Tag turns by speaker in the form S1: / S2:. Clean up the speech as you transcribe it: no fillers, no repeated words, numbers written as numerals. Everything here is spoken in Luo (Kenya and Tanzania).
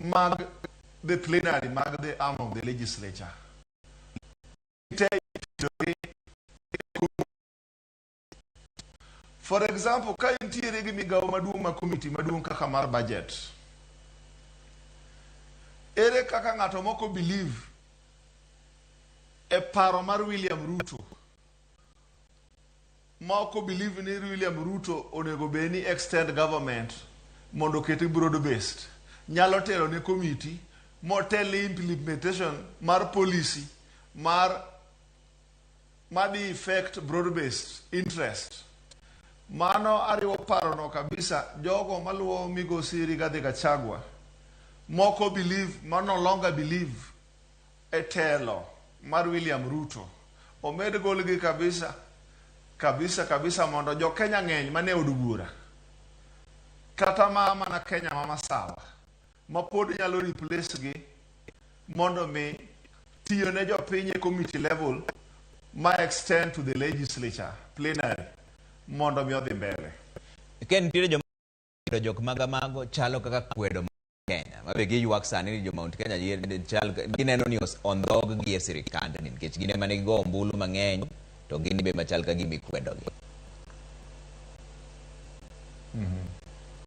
S1: Mag the plenary mag the arm of the legislature te itiyogi. For example, ka intiere gi migawo maduong' ma committee maduong' kaka mar budget, ere kaka ng'ato moko believe e paro mar William Ruto, ma ok believe ni William Ruto onego bed ni extend government mondo oketi broad based, nyalo telo ne committee motel ne implementation mar policy mar madhi affect broad based interest? Mano ariwo parono kabisa. Jogo maluwo migosi Rigathi Gachagua moko believe ma no longer believe e telo mar William Ruto, omed golgi kabisa kabisa kabisa, mondo jo Kenya ng'eny mane od bura kata ma mana Kenya ma masawa ma pod nyalo replace gi mondo mi tiyo ne jopiny e committee level ma extend to the legislature plenary mondo mi odhi mbele.
S2: Ken, nitiere joma jok maga mago chalo kaka kwedo Kenya mabe giywak sani ni jo Mount Kenya chal gineno ni ondhog gi e sirikandni nikech gin ema ne gigo ombulu mang'eny, to gin be machal ka gima ikwedogi.